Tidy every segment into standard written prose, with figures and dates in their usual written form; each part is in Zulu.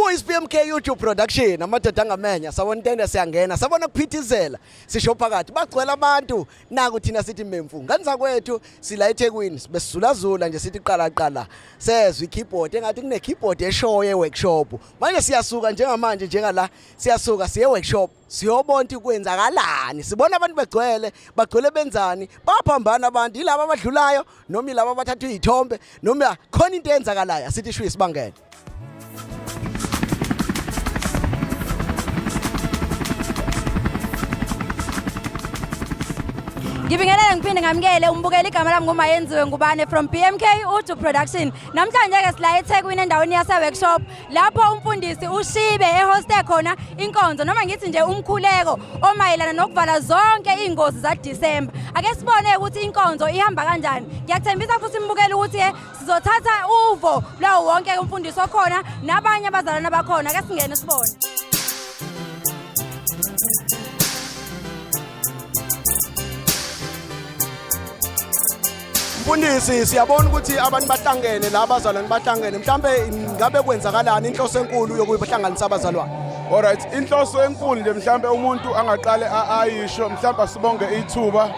Kuyi-BMK YouTube production, amadoda angamenya, sabona intende siyangena, sabona kuphithizela, sisho phakathi, bagcwele abantu, naku thina sithi memfu. Ngani zakwethu sila eThekwini, besizulazula nje sithi qala qala. Sezwe i-keyboard engathi kune keyboard eshoyo e-workshop. Manje siyasuka njengamanje njengala, siyasuka siye workshop. Siyobona ukuthi kwenzakalani. Sibona abantu begcwele, bagcwele benzani? Baphambana abantu, yilaba abadlulayo noma yilaba abathatha izithombe noma khona into eyenzakalayo, asithi shuye sibangene. Ngibingelele ngiphinde ngamukele umbukeli, igama lami nguMayenziwe Ngubane from BMK Uju Production. Namhlanje ke sila eThekwini endaweni yase workshop lapho umfundisi uShibe ehoste khona inkonzo noma ngithi nje umkhuleko omayelana nokuvala zonke izingozi za December. Ake sibone ukuthi inkonzo ihamba kanjani. Ngiyakuthembisa futhi mbukeli ukuthi sizothatha uvo lawo wonke umfundisi okhona nabanye abazalwane abakhona. Ake singene sibone. Mfundisi, siyabona ukuthi abantu bahlangene la, abazalwane bahlangene, mhlambe ngabe kwenzakalani, inhloso enkulu yokuhlanganisa abazalwane? Alright, inhloso enkulu nje mhlambe umuntu angaqale ayisho, mhlambe asibonge ithuba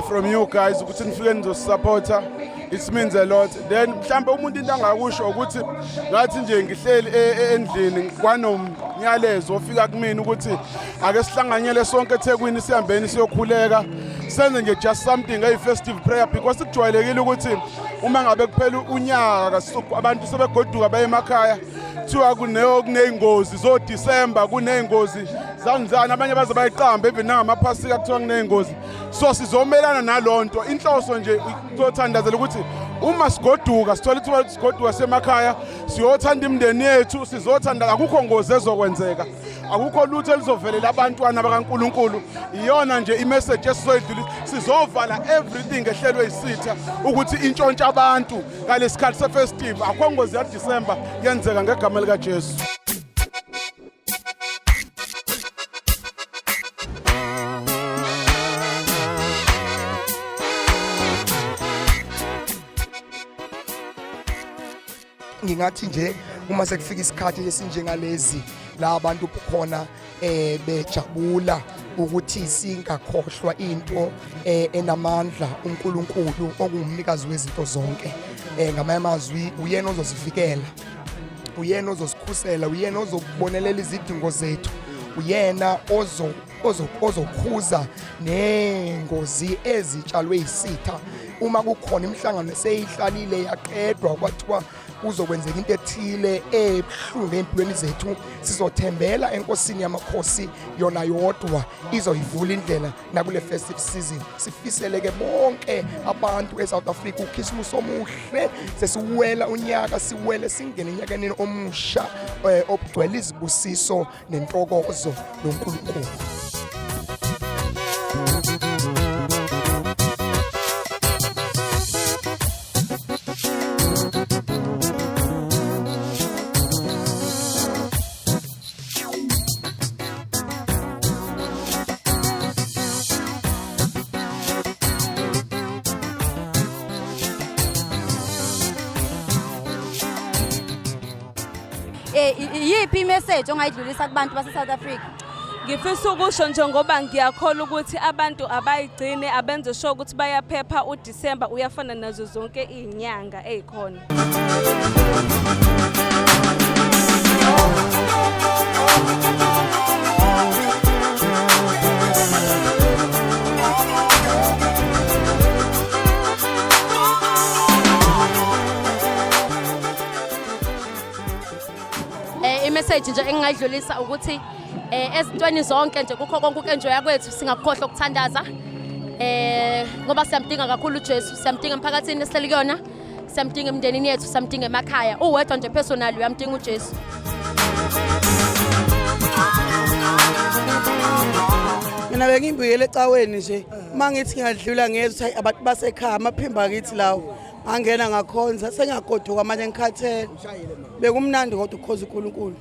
from you guys ukuthi nifike nizosupporta, it means a lot. Then mhlambe umuntu into angakusho ukuthi ngathi nje ngihleli endlini kwanomnyalezo ofika kumina ukuthi ake sihlanganyele sonke eThekwini, sihambeni siyokhuleka, senze nje just something a festive prayer, because kujwayelekile ukuthi uma ngabe kuphela unyaka abantu sebegoduka baye emakhaya, kuthiwa kuney'ngozi zo-December, kuney'ngozi zanzani, abanye baze bayiqambe even nangamaphasika kuthiwa kuney'ngozi. So sizomelana nalonto. Inhloso nje kuzothandazela ukuthi uma sigoduka sithola ithuba sigoduka semakhaya, siyothanda imindeni yethu, sizothanda, akukho ngozi ezokwenzeka, akukho lutho elizovelela abantwana bakaNkuluNkulu. Iyona nje imessage esizoyidlulisa, sizovala everything ehlelwe isitha ukuthi intshontshe abantu ngalesikhathi sefestive. Akukho ngozi ya December yenzeka ngegama lika Jesu. Ngingathi nje uma sekufika isikhathi esinjengalezi la abantu khona bejabula ukuthi singakhohlwa into enamandla, uNkulunkulu ongumnikazi wezinto zonke. Ngamanye amazwi, uyena ozozivikela, uyena ozosikhusela, uyena ozobonelela izidingo zethu, uyena ozo ozokhuza nengozi ezitshalwe isitha. Uma kukhona imihlangano eseyihlalile yaqedwa kwathiwa kuzokwenzeka into ethile ebuhlungu empilweni zethu, sizothembela enkosini yamakhosi, yona yodwa izoyivula indlela nakule festive season. Sifiseleke bonke abantu eSouth Africa uKhisimusi omuhle. Sesiwela unyaka, siwele singene enyakeni omusha obugcwele izibusiso nentokozo noNkulunkulu. Iyiphi imessage ongayidlulisa kubantu base South Africa? Ngifisa ukusho nje ngoba ngiyakholwa ukuthi abantu abayigcine, abenze sure ukuthi bayaphepha, uDecember uyafana nazo zonke izinyanga ezikhona. Imessage nje engingayidlulisa ukuthi ezintweni zonke nje, kukho konke ukenjoya kwethu, singakukhohlwa ukuthandaza, ngoba siyamdinga kakhulu uJesu, siyamdinga emphakathini esihleli kuyona, siyamdinga emndenini yethu, siyamdinga emakhaya, uwedwa nje personally uyamdinga uJesu. Mina bengibuyele ecaweni nje, uma ngithi ngiyadlula ngezwa ukuthi abantu basekhaya, amaphimbo akithi lawo, ngangena ngakhonza, sengiyagoduka manje, ngikhathele. Bekumnandi kodwa ukukhoza uNkulunkulu.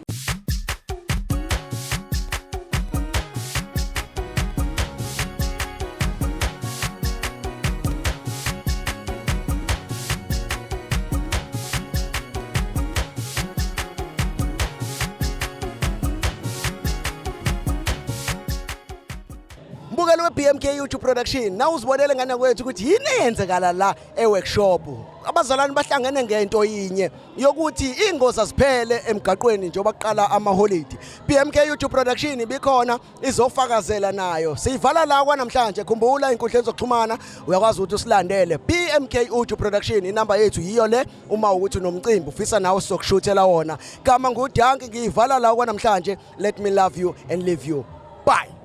kwe-BMK YouTube Production. Na uzibonele ngane kwethu ukuthi yini eyenzekala la e-workshop. Abazalwane bahlangene ngento yinye yokuthi ingozi aziphele emgaqweni njengoba kuqala amaholidi. BMK YouTube Production ibikhona izofakazela nayo. Siyivala la kwanamhlanje. Khumbula inkundla zokuxhumana uyakwazi ukuthi usilandele. BMK YouTube Production inamba yethu yiyo le uma ukuthi unomcimbi ufisa nawe sizokushuthela wona. Gama nguDanki ngiyivala la kwanamhlanje. Let me love you and leave you. Bye.